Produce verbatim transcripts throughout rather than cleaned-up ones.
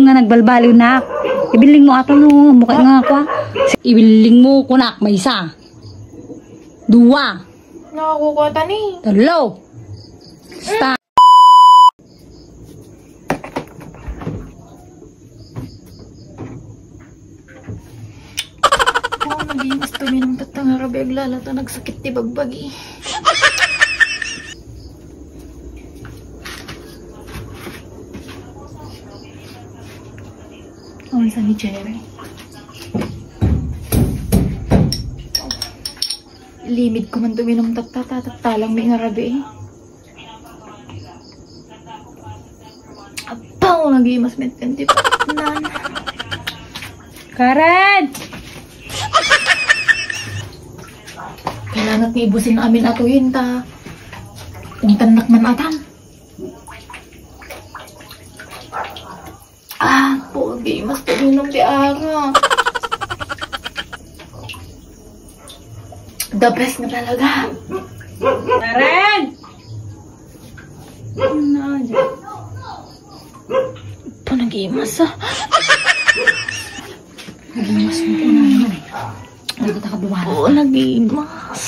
Nga nagbalbaliw nak. Ibilling mo ato no, mukha nga ako, ah. Ibilling mo kunak, maysa. Dua. Nakakukuha ta ni. Talo. Sta. Oh, naging gusto minum tatta nga rabi aglalata, nagsakit ti bagbagi. Awan sa ni Jerry. Limit ko man tuminum tatta, tatta lang may nga rabi eh. Apaw, nag-imas met kan di pa. Nan. Karen! Kailangan nga ibusin amin atuyin ta. Ungtannak man atan. Ah, pogi, mas paginom ti arak. The best na talaga. Karen! Ano na, dyan? Panagimas, ah. Nagimas mo ko na naman. Ano ka taka buwan? Oo, nagimas.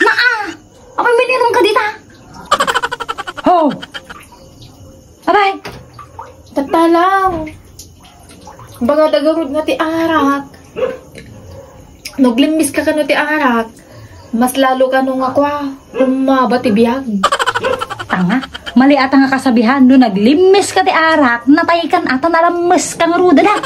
Maa! Apay, may tinong ka dita? Ho! Abay! Tatta lang. Baga dagarud nga ti arak. Naglimmis ka kano ti arak. Mas lalo kano nga kwa, umaba ti biag. Tanga. Mali ata nga kasabihan, no naglimmis ka ti arak, natay kan ata nalammes ka nga ruda da.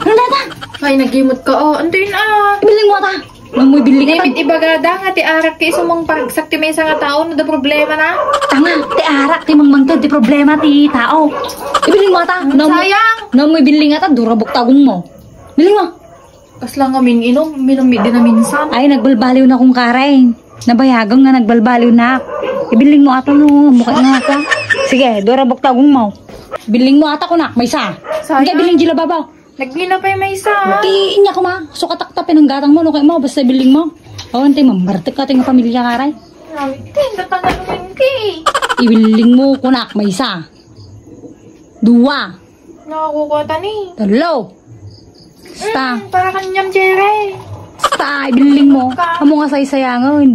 Ano da? Ay, nagimot ka, oh. Anto yun, ah? Ibilin mo ata. Namoy billing ata. Limit ibagada nga ti arak ti isu mangparagsak ti maysa nga tao no da problema na. Tanga, ti arak ti mangmangted ti problema ti tao. Ibilin mo ata. Namoy, sayang. Namoy billing ata, durabok tagung mo. Bilin mo. Kasla nga min-inom, minum di na minsan. Ay, nagbalbaliw na kong Karen. Nabayagam nga nagbalbaliw na. Ibilin mo ata no, mukha nga ka. Sige, durabok tagung mo. Bilin mo ata kunak, maysa. Sayang. Hindi, bilin jila babaw. Nagmina pa'y maysa. Ti inya kuma, sukatak ta pinanggatang mo, no kay mo, basta ibilin mo. Awan ti mambartek ka ti nga pamilya Karen. Nami, ti, ang tatangan mo yung ti. Ibilin mo kunak, maysa. Dua. Nakakukuha ta ni. Talo. Sta. Mm, para kanyam, Jere. Sta, ibilling mo. Ka. Amo nga saysayangon.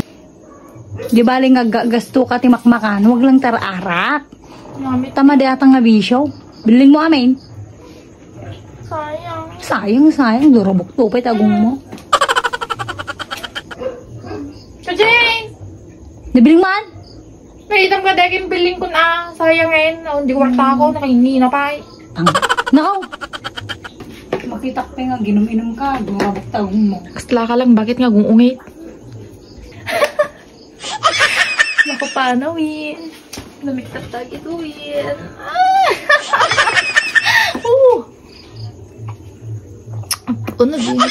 Di bali nga ga-, gasto ka ti makmakan, wag lang tararak. Namit. Tama di ata nga bisyo. Billing mo amin. Sayang. Sayang, sayang. Durabok to pa'y tagung mo. Kajay! Nabiling man? May itam ka daging billing kun, ah. Sayang eh. Hindi ko ako, nakaingi na pa eh. Tang-, nakaw. Makita ko nga ginum-inum ka, durabok tagung mo. Kasla ka lang, bakit nga gungungit? Nakapanaw eh. Namiktat tag ito eh. Ah! Oh! Ano, di mo